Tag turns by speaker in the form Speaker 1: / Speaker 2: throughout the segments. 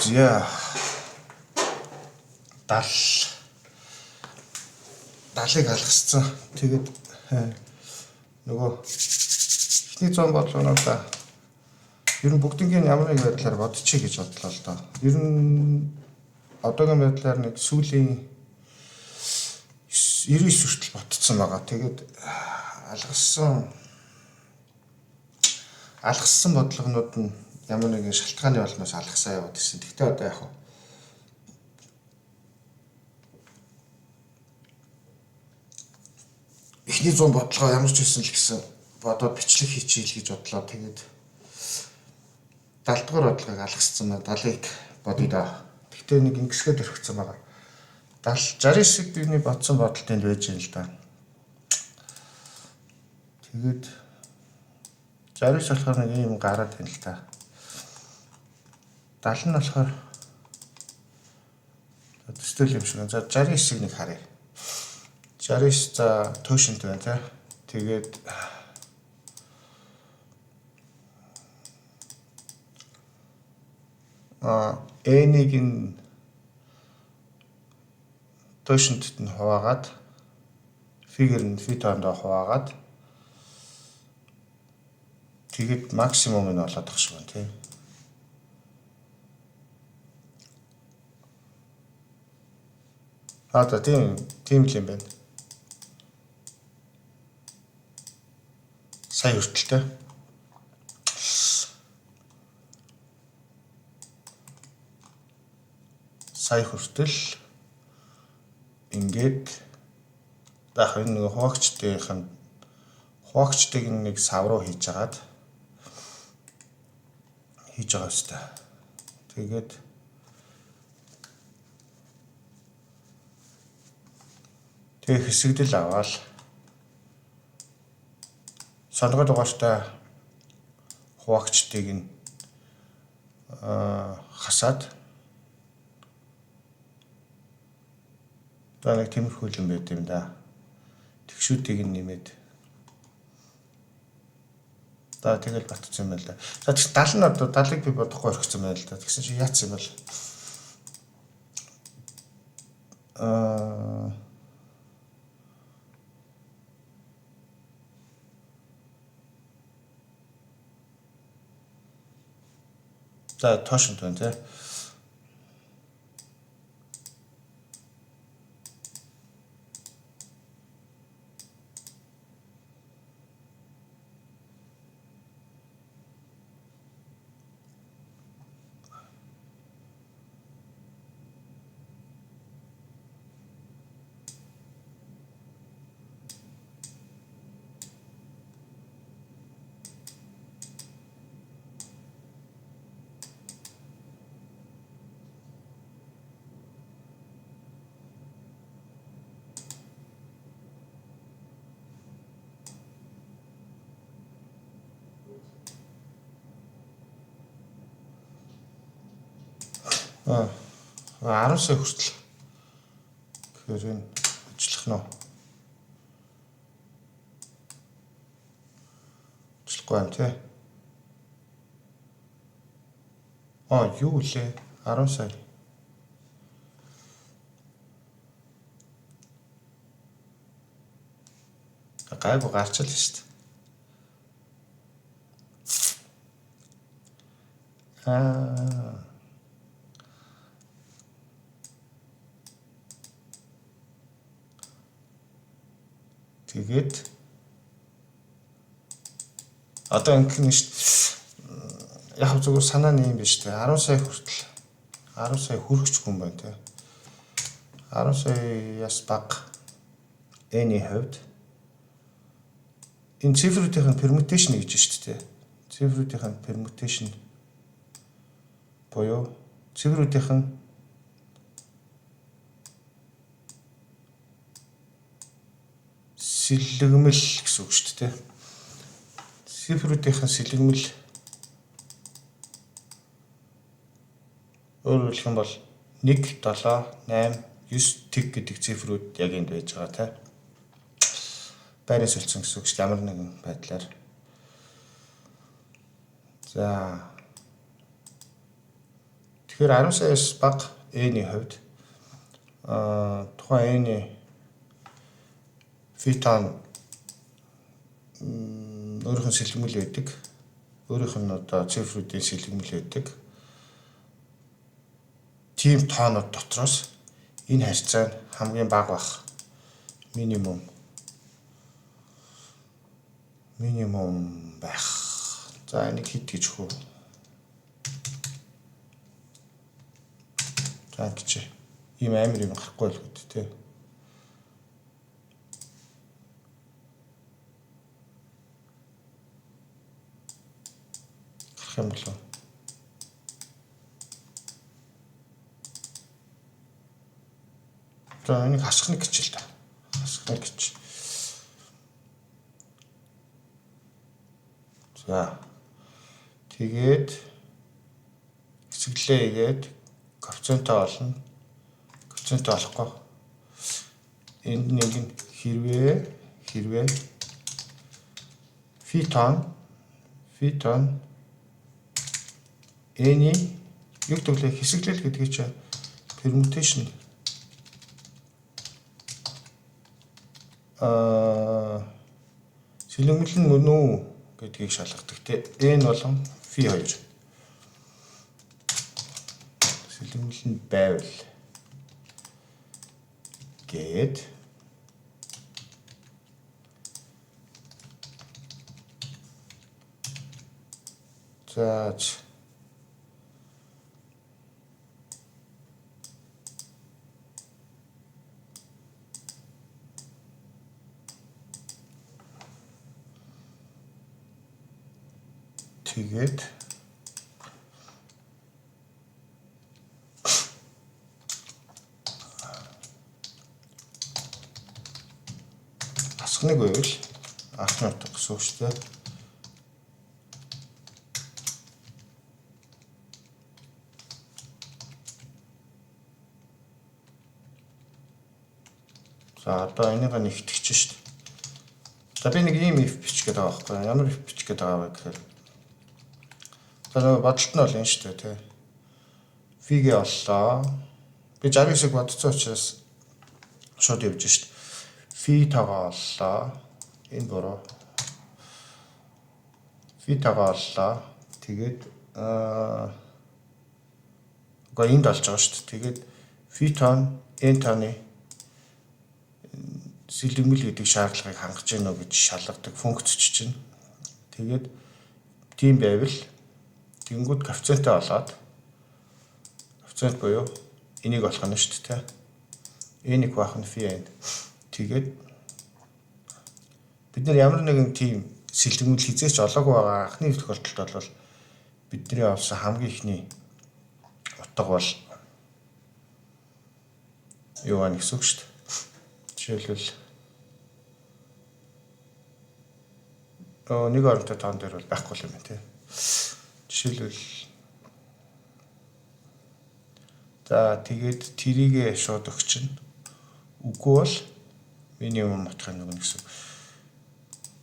Speaker 1: За, 70 70-ыг алгассан. Тэгээд нөгөө эхний 100 бодлогонуудаа ер нь бүгднийг ямар нэг байдлаар бодчихъя гэж бодлоо л доо. Ер нь одоогийн байдлаар нэг сүүлийн 99 хүртэл ботцсон байгаа. Тэгээд алгассан бодлогонууд нь ямар нэгэн шалтгааны улмаас алгасаа яваад ирсэн. Гэхдээ одоо яг эхний 100 бодлогоо ямар ч байсан л гэсэн бодоод бичлэг хийчихье гэж бодлоо. Тэгээд 70 дугаар бодлогыг алгассан байна. 70-ыг бодъё доо. Гэхдээ нэг ингэсгээд өргөцсөн байгаа. 70 69-ыг биний бодсон бодолт энд байж юм л да. Тэгээд 69 болохоор нэг юм гараад байна л та. 70 нь болохоор төстэй юм шиг. За 69-ыг нэг харъя. 69 за төөшөнт байна тий. Тэгээд n-ийг нь төөшөнтөд нь хуваагаад фигюр нь фи тоондоо хуваагаад тэгээд максимум нь болоод ах шиг байна тий. А за тийм л юм байна. Сая хүртэлтэй. Сая хүртэл ингээд заах энэ нэг хуваагчдыг нэг сав руу хийж агаад хийж байгаа хэвээр. Тэгээд тэгээ хэсэгдэл аваад сонгоо дугаартай хуваагчдыг нь хасаад за нэг тиймэрхүү юм байт юм да. Тэгшүүдийг нь нэмээд за тэгэл батцсан юм байна л да. За тэгс 70 нь одоо 70-ыг би бодохгүй орхисон байна л да. Тэгсэн чи яатсан юм бол за тоошинт байна тий. А 10 сая хүртэл тэгэхээр энэ ажиллах нь уу? Ажиллахгүй юм тий. А юу лээ? 10 сая. Гайгүй гарчил шүү дээ. Аа тэгээд одоо ингэх нь шүү дээ. Яг зүгээр санаа нь юм биш үү? 10 сая хүртэл 10 сая хүрэх хүн байна те. 10 саяас бага n-ийн хувьд энэ цифрүүдийн permutation гэж шүү дээ. Цифрүүдийн permutation буюу цифрүүдийн сэлгэмэл гэсэн үг шүү дээ. Цифрүүдийн сэлгэмэл өөрөөр хэлэх юм бол 1, 7, 8, 9 тэг гэдэг цифрүүд яг энд байж байгаа тий. Байрын солилцсон гэсэн үг шүү дээ ямар нэгэн байдлаар. За Тэгэхээр 10 саяас бага n-ийн хувьд тухайн n-ийн фитон өөрийнх нь сэлгэмэл байдаг. Өөрийнх нь одоо цифрүүдийн сэлгэмэл байдаг. Тийм тоонууд дотроос энэ харьцаа нь хамгийн бага байх. Минимум байх. За, энийг хэд гэж хөө? За, ингэж ийм амар юм гарахгүй л үү, те. Гарах юм болов. За, энийг хасах нэг гэж л да. Хасах нэг гэж. За. Тэгээд хэсэглээ хийгээд коэффициентээ олно. Коэффициентээ олохгүй. Энд нэг нь хэрвээ фитон n-ийн юу гэдэг лээ, хэсэглэл гэдгийг чи permutation сэлгэмэл нь мөн үү гэдгийг шалгадаг, те. N болон phi 2 сэлгэмэл нь байвал гээд за, тэгээд хасах нэг байвал анхны утга гэсэн үг шүү дээ. За, одоо энийг нэгтгэж шүү дээ. За, би нэг ийм if бичих гээд байгаа байхгүй. Ямар if бичих гээд байгаа вэ гэхээр, за, нөгөө бодолт нь бол энэ шүү дээ, тий. Phi-гээ оллоо. Би 69-ыг бодсон учраас шууд явж шүү дээ. Phi тоогоо оллоо. Энэ буруу. Phi тоогоо оллоо. Тэгээд үгүй, энд олж байгаа шүү дээ. Тэгээд phi тоон n тооны сэлгэмэл гэдэг шаардлагыг хангаж гэнэ үү гэж шалгадаг функц чинь. Тэгээд тийм байвал тэгэнгүүт коэффициентээ олоод, коэффициент буюу энийг олох нь шүү дээ. N-ийг баах нь phi n. Тэгээд бид нар ямар нэгэн тийм сэлгэмэл хэзээ ч олоогүй байгаа анхны тохиолдолд бол бидний олсон хамгийн эхний утга бол юу байна гэсэн үг шүү дээ. Жишээлбэл, нэг оронтой тоон дээр бол байхгүй юм байна, тий. Жишээлбэл, за, тэгээд тэрийгээ шууд өгчин. Үгүй бол минимум утгыг өгнө гэсэн.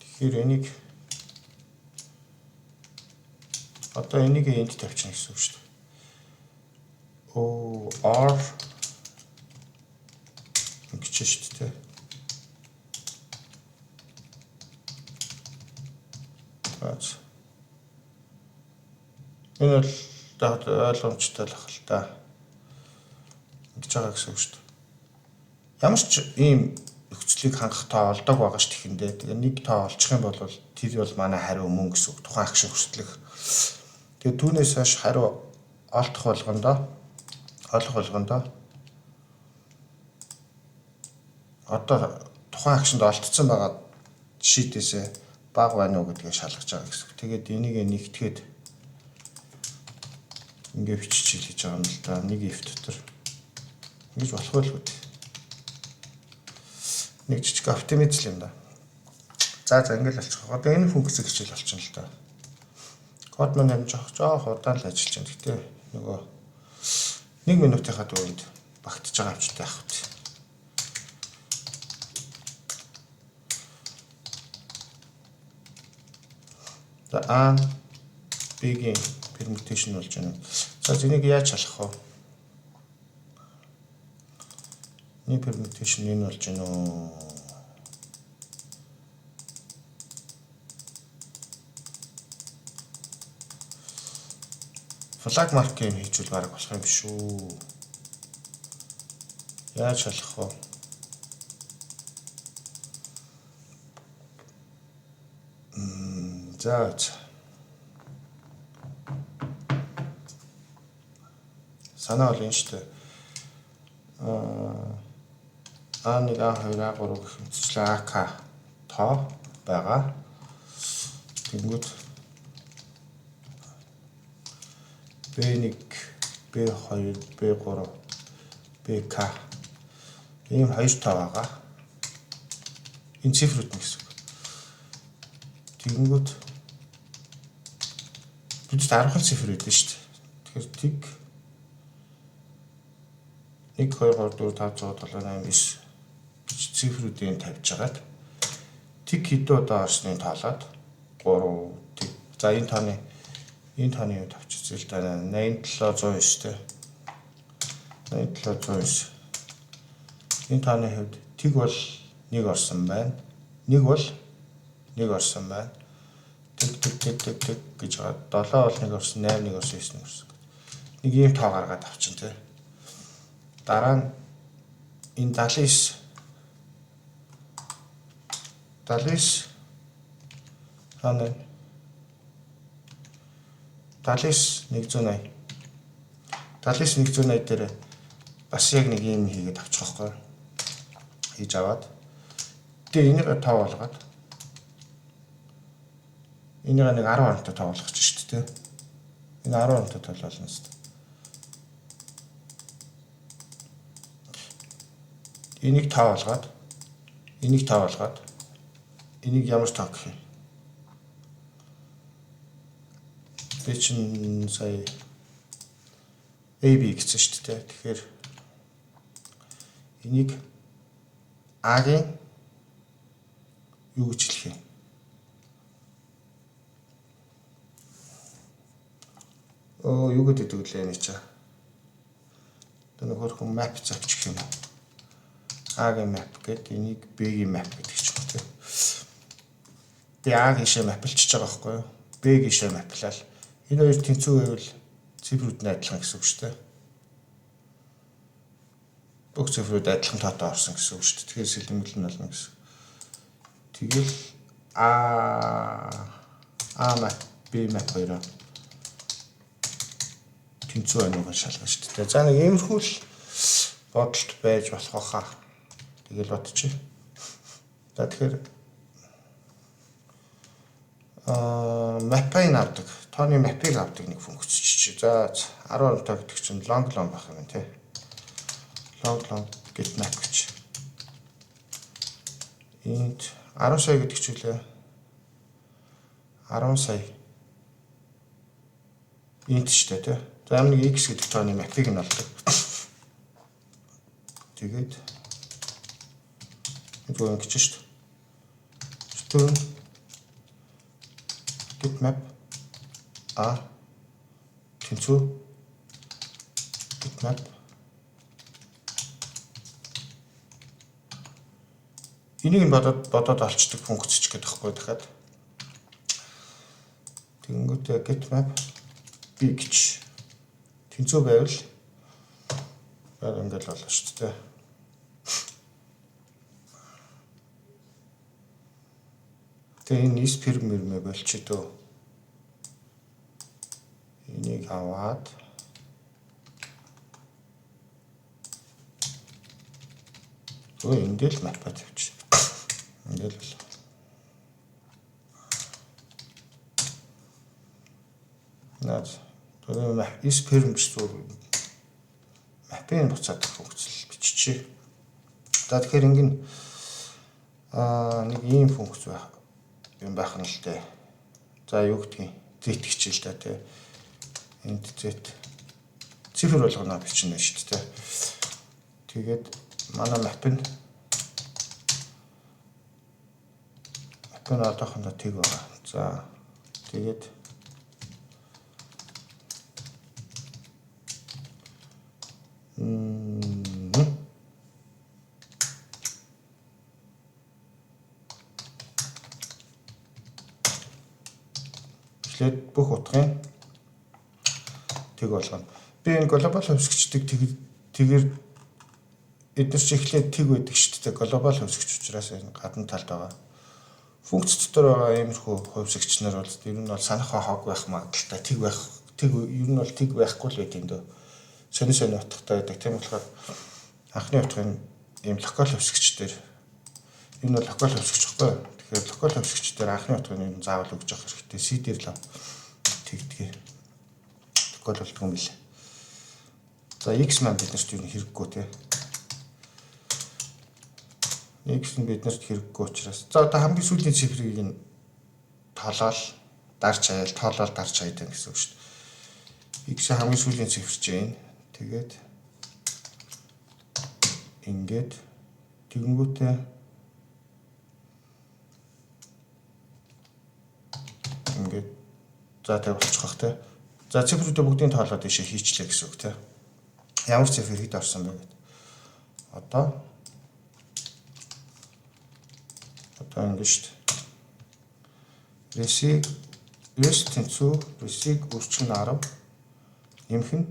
Speaker 1: Тэгэхээр энийг одоо энийг энд тавьчихна гэсэн үг шүү дээ. О R ингэж шүү дээ. За. Энэ бол ойлгомжтой л ах л та. Ингэж байгаа гэсэн үг шүү дээ. Ямар ч ийм нөхцөлийг хангах тоо олдог байгаа шүү дээ. Тэгээ нэг тоо олчих юм бол тэр бол манай хариу мөн гэсэн үг. Тухайн агшин хүртлэх. Тэгээ түүнээс хойш хариу олдох болгондоо олох болгондоо одоо тухайн агшинд олдсон байгаа шийдээсээ бага байна уу гэдгийг шалгаж байгаа гэсэн үг. Тэгээд энийг нэгтгэхэд ингээ биччихэл хийж байгаа юм л да. Нэг if дотор ингэж болох байлгүй. Нэг жижиг оптимизм юм да. За, ингээл болчих. Одоо энэ функцийг хичээл болчихно л да. Код маань харин жоох удаан л ажиллаж байна. Гэтэ нөгөө 1 минутынхаа дүүрэнд багтж байгаа амчтай байх үү. За, A B-гийн permutation болж байна. За, энийг яаж шалгах вэ? New permutation энэ болж байна уу? Flag mark юм хийчихвэл баг болох юм шүү. Яаж шалгах вэ? За. Санаа бол энэ шүү дээ. А1, А2, А3 гэх мэтчлэн АК тоо байгаа. Тэнгүүд B1, B2, B3, BK ийм хоёр тоо байгаа. Энэ цифрүүд нь гэсэн үг. Тэгэнгүүт бид 10 цифр өгдөн шүү дээ. Тэгэхээр тэг 1 2 3 4 5 6 7 8 9 гэж цифрүүдийг тавьж хагаад тэг хэдэн удаа орсныг тоолоод 3 тэг. За, энэ тооны юу тавьчих л да, 87 109 те. 87 109. Энэ тооны хувьд тэг бол 1 орсон байна. 1 бол 1 орсон байна. Тэг тэг тэг тэг тэг гэж байгаа. 7 бол 1 орсон, 8 1 орсон, 9 1 орсон. Нэг ийм тоо гаргаад авчин те. Дараа нь энэ 79 79 хаана 79 180 79 180 дээр бас яг нэг юм хийгээд авчих واخхой. Хийж аваад тэгээ энийг тоо болгоод энийг нэг 10 оронтой тоо болгочих шүү дээ. Энэ 10 оронтой тоо болно шүү дээ. Энийг тоо болгоод, энийг тоо болгоод, энийг ямар тоо гэх юм? Би чинь сая AB гэсэн шүү дээ. Тэгэхээр энийг А-гийн юу гэж хэлэх юм? Оо, юу гэдэг лээ энэ чаа. Одоо нэг хөрхөн map завчих юм уу? А-гийн map гэдэг, энийг B-гийн map гэдэг ч юм уу, тийм. Тэгээ А гишээ map лчиж байгаа байхгүй юу? B гишээ map лал. Энэ хоёр тэнцүү байвал цифрүүд нь адилхан гэсэн үг шүү дээ. Бүх цифрүүд адилхан тоотой орсон гэсэн үг шүү дээ. Тэгэхээр сэлэмгэл нь болно гэсэн. Тэгэл А map, B map хоёроо тэнцүү байна уу гэж шалгана шүү дээ. За, нэг иймэрхүү л бодолт байж болох баха. Тэгэл бодчих. За, тэгэхээр map-ыг авдаг. Тооны map-ыг авдаг нэг функц чи. За, 10 оронтой гэдэг чинь long long байх юм тий. Long long get map гэж. Энд 10 сая гэдэг чинь лээ. 10 сая. Int шүү дээ, тий. За, ямар нэг x гэдэг тооны map-ыг нь олдог. Тэгээд энэ ингэж шүү дээ. Return get map а тэнцүү get map. Энийг нь бодоод бодоод олчдаг функц ч гэдэг байхгүй, дахиад. Тэгэнгүүтээ get map b гэж тэнцүү байвал баг ингээл болно шүү дээ. Тэгээ энэ is perm мөрмөө болчих дөө. Энийг аваад өө энд л map аа тавьчих. Ингээл бол. Наад тэгээ is perm гэж зүгээр map-ын буцаад функц биччихье. За, тэгэхээр ингэн нэг ийм функц байх юм байх нь л дээ. За, юу гэдгийг z гэж л да, тий. Энд z цифр болгоно бичнэ шүү дээ. Тэгээд манай map нь одоохондоо тэг байгаа. За, тэгээд Эхлээд бүх утгын тэг болгоно. Би энэ global хувьсгчдыг тэгэр эдгээр чи эхлээд тэг байдаг шүү дээ. Global хувьсгч учраас энэ гадна талд байгаа. Функц дотор байгаа иймэрхүү хувьсгч нар бол ер нь бол санах хог байх магадлалтай тэг байх. Тэг ер нь бол тэг байхгүй л байт юм дөө. Сонин сонин утгатай байдаг. Тийм болохоор анхны утгын ийм local хувьсгч дээр энэ бол local хувьсгч байхгүй юу? Тэгэхээр local хувьсгч дээр анхны утгыг нь заавал өгж явах хэрэгтэй. C дээр л тэгдэг. Local болдгоо юм билээ. За X маань биднэрт юу хэрэггүй те. X нь биднэрт хэрэггүй учраас. За одоо хамгийн сүүлийн цифрыг нь тоолоод дарж хаяал, тоолоод дарж хаяад гэсэн үг шүү дээ. X хамгийн сүүлийн цифр чинь энэ. Тэгээд ингээд тэгэнгүүтээ ингээд за тэг болчих واخ те. За цифрүүдээ бүгдийг тоолоод ийшээ хийчлээ гэсэн үг те. Ямар цифр хэд орсон бэ гэд. Одоо ингэж шүү дээ. Ресиг рес тэнцүү ресиг өрчгөн 10 нэмэх нь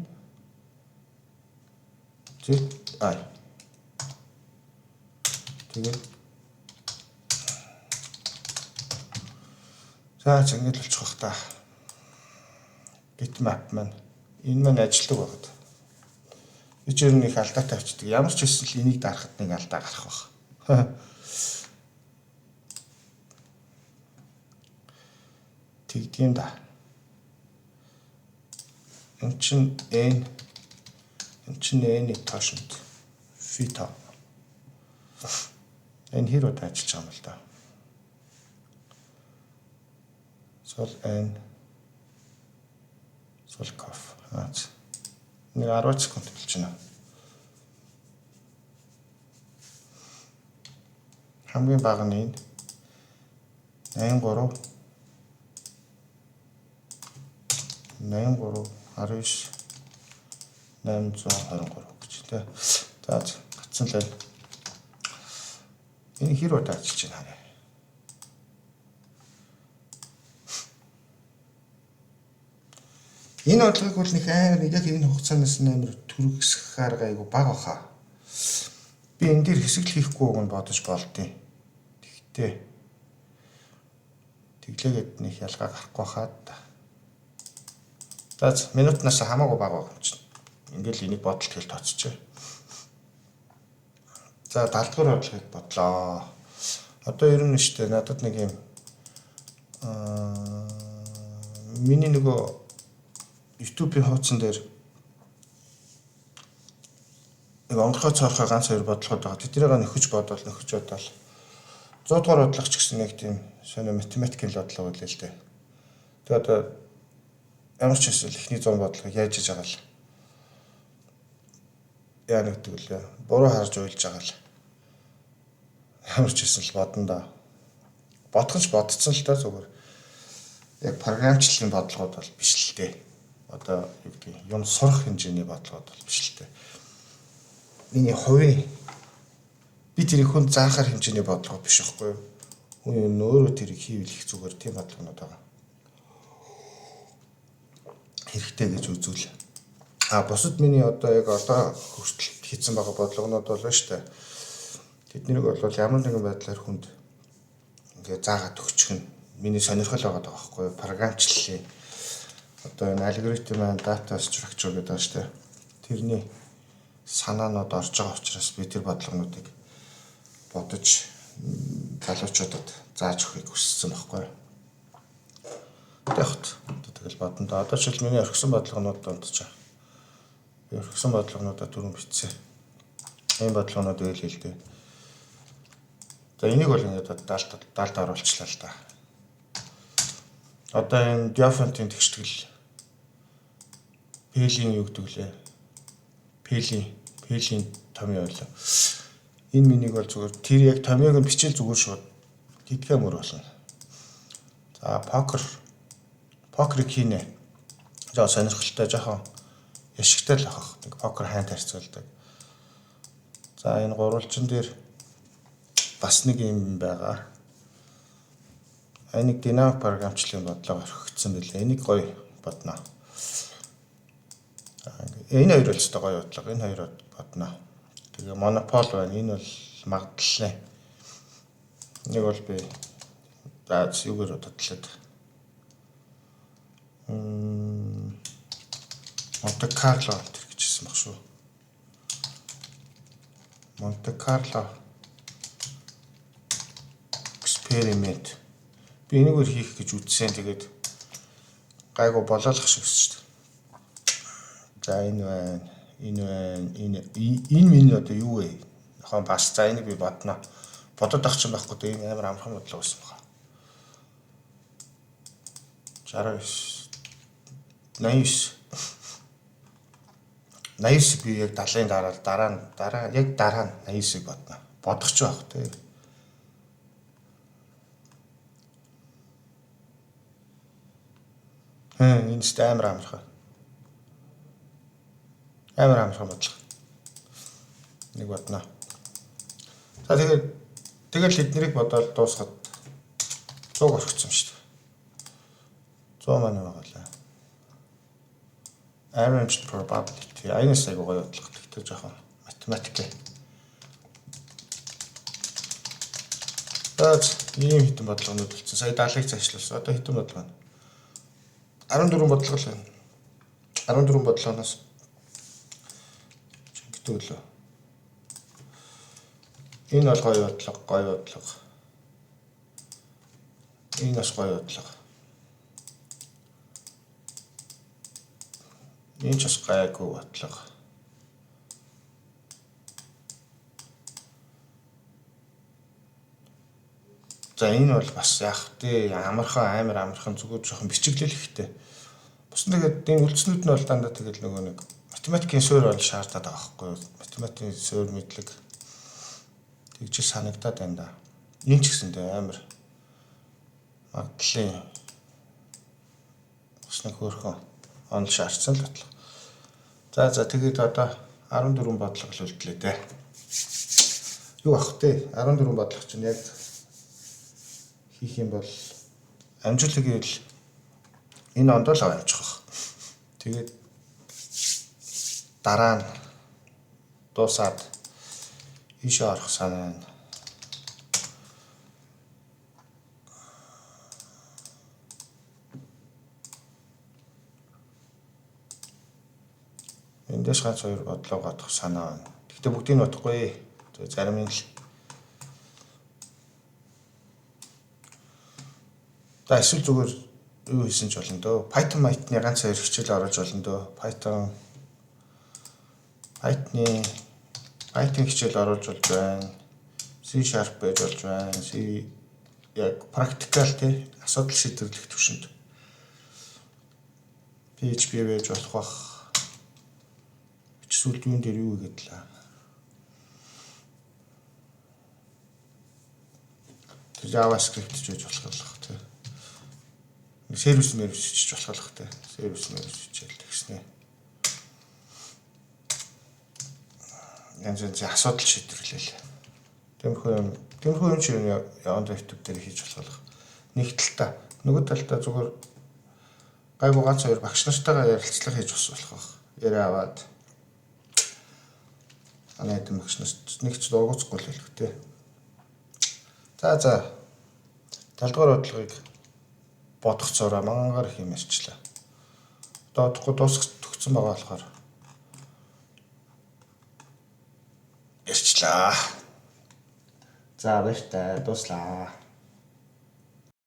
Speaker 1: Z I. Тэгээд за ингэж болчих واخ та. Bitmap маань энэ маань ажилтдаг байгаад. Би ч ер нь их алдаатай авчдаг. Ямар ч байсан л энийг дарахад нэг алдаа гарах байх. Тэгдэм да. Эн чин N эн чин N-ийг тоошинд фито. Энэ хэр удаа ажиллаж байгаа юм л да. Сул N сул коф. Аа. Нэг 10 секунд болж байна. Хамгийн бага нь энэ 83 83 19 823 гэж тий. За гацсан л байна. Энэ хэр удаа ажиллаж байна харъя. Энэ бодлогыг бол нэг амар яг энэ хугацаанаас амар түргэсэх арга айгу бага баха. Би энэ дээр хэсэг л хийхгүй уг нь бодож болдیں۔ Тэгтээ тэглээгээд нэг ялгаа гарахгүй хаад. За минутнаас хамаагүй бага байгаа юм чинь. Ингээл энийг бодолт хэл тооцчих. За 70 дугаар бодлогыг бодлоо. Одоо ер нь шүү дээ надад нэг юм миний нөгөө YouTube-ийн хуудсан дээр нэг онгорхой цоорхой ганц хоёр бодлогод байгаа. Тэднийг нөхөж бодоол нөхөж бодоол. 100 дугаар бодлого ч гэсэн нэг тийм сонио математикийн бодлого байлээ л дээ. Тэгээ одоо ямар ч эсвэл эхний 100 бодлогыг яаж хийж байгаа л яа нэгдэг лээ. Буруу харж уйлж байгаа л ямар ч байсан л бодно да. Бодох нь ч бодцсон л да зүгээр. Яг програмчлалын бодлогод бол биш л дээ. Одоо юу гэдгийг юм сурах хэмжээний бодлогод бол биш л дээ. Миний хувийн би тэрийг хүн заахар хэмжээний бодлого биш байхгүй юу? Хүн юм өөрөө тэрийг хийвэл их зүгээр тийм бодлогонууд байгаа. Хэрэгтэй гэж үзвэл. А бусад миний одоо яг одоо хүртэл хийсэн байгаа бодлогонууд бол байна шүү дээ. Тэднийг бол ямар нэгэн байдлаар хүнд ингээ заагаад өгчих нь миний сонирхол байгаа байхгүй юу? Програмчлалын одоо энэ алгоритм маань data structure гэдэг байгаа шүү дээ. Тэрний санаанууд орж байгаа учраас би тэр бодлогонуудыг бодож залуучуудад зааж өгөхийг хүссэн байхгүй юу? Тэгвэл тэгэл бодно да. Одоо жишээл миний орхисон бодлогонууд донд ч би орхисон бодлогонуудаа түрүүн бичсэн. Энэ бодлогонууд байлээ л дээ. За энийг бол ингээд даалт оруулчлаа л да. Одоо энэ Diophant-ын тэгштгэл Пелийн юу гэдэг лээ? Пелийн томьёо байлаа. Энэ миний бол зүгээр тэр яг томьёог нь бичээл зүгээр шууд тэдгээ мөр болно. За покерыг хийнэ. За сонирхолтой жоохон Яшигтай л авах. Нэг покер хайнд харьцуулдаг. За, энэ гурвалжин дээр бас нэг юм байгаа. Энийг динамик програмчлалын бодлого орхигдсон байлаа. Энийг гоё бодно. Энэ хоёр бол ёстой гоё бодлого. Энэ хоёр бодно. Тэгээ монопол байна. Энэ бол магадлалны. Нэг бол би за юугаар бодлоод Монте Карло тэр гэжсэн баг шүү. Монте Карло experiment. Би энэгээр хийх гэж үзсэн. Тэгээд гайгүй болоолох шиг өссөн шүү дээ. За, энэ байна. Энэ байна. Энэ минь одоо юу вэ? Хон бас за энийг би бодно. Бодод ах чинь байхгүй дээ. Энэ амар амархан бодлого байсан байна. 69 89 89 би яг 70-ын дараа яг дараа нь 89-ыг бодно. Бодох ч байх тий. Энэ ч амар амархан. Амар амархан бодлого. Нэг бодно. За, тэгээд тэгэл эднэрийг бодоод дуусгаад 100 орхисон шүү дээ. 100 маань байгаа лээ. Average probability. Айнаас айгуу гоё бодлого. Гэхдээ жоохон математик. За, ийм хитэн бодлогонууд болсон. Сая 70-ыг заашлуулсан. Одоо хитэн бодлого байна. 14 бодлого л байна. 14 бодлогоноос гэдэг лөө. Энэ бол гоё бодлого, гоё бодлого. Энэ бас гоё бодлого. Энэ ч бас гайгүй бодлого. За, энэ бол бас яах вэ? Амархан, амар амархан, зүгээр жоохон бичиглэл ихтэй. Бус тэгээд энэ үлдснүүд нь бол дандаа тэгэл нөгөө нэг математикийн суурь бол шаардаад байгаа байхгүй юу? Математикийн суурь мэдлэг тэгж санагдаад байна да. Энэ ч гэсэндээ амар магадлалын бас нэг хөөрхөн онол шаардсан л бодлого. За, тэгээд одоо 14 бодлого л үлдлээ дээ. Юу ах вэ? 14 бодлого чинь яг хийх юм бол амжилт гэвэл энэ онд л амжих бах. Тэгээд дараа нь дуусаад ийшээ орох санаа байна. Эндээс ганц хоёр бодлого бодох санаа байна. Гэхдээ бүгдийг нь бодохгүй. Зарим нь л. За, эсвэл зүгээр юу хийсэн ч болно дөө. Python Python-ы ганц хоёр хичээл оруулж болно дөө. Python-ы Python хичээл оруулж болж байна. C# байж болж байна. C яг practical тий асуудал шийдвэрлэх төвшөнд. PHP байж болох бах. Эсвэл юун дээр юу хийгээд лээ. Тэр JavaScript ч байж болох л тий. Сервис мэрвис чиж болох л тий. Сервис мэрвис хичээл тэгснэ. Янз янзын асуудал шийдвэрлээл. Тиймэрхүү юм чи явандаа YouTube дээр хийж болох л. Нэг талдаа, нөгөө талдаа зүгээр гайгүй ганц хоёр багш нартайгаа ярилцлага хийж бас болох байх. Яриа аваад манай хэдэн багш нарт нэг ч дургуцгүй л байх тий. За, 70 дугаар бодлогыг бодох зураа мангаар их юм ярьчлаа. Одоо удахгүй дуусах төгссөн байгаа болохоор ярьчлаа. За, баяртай, дууслаа.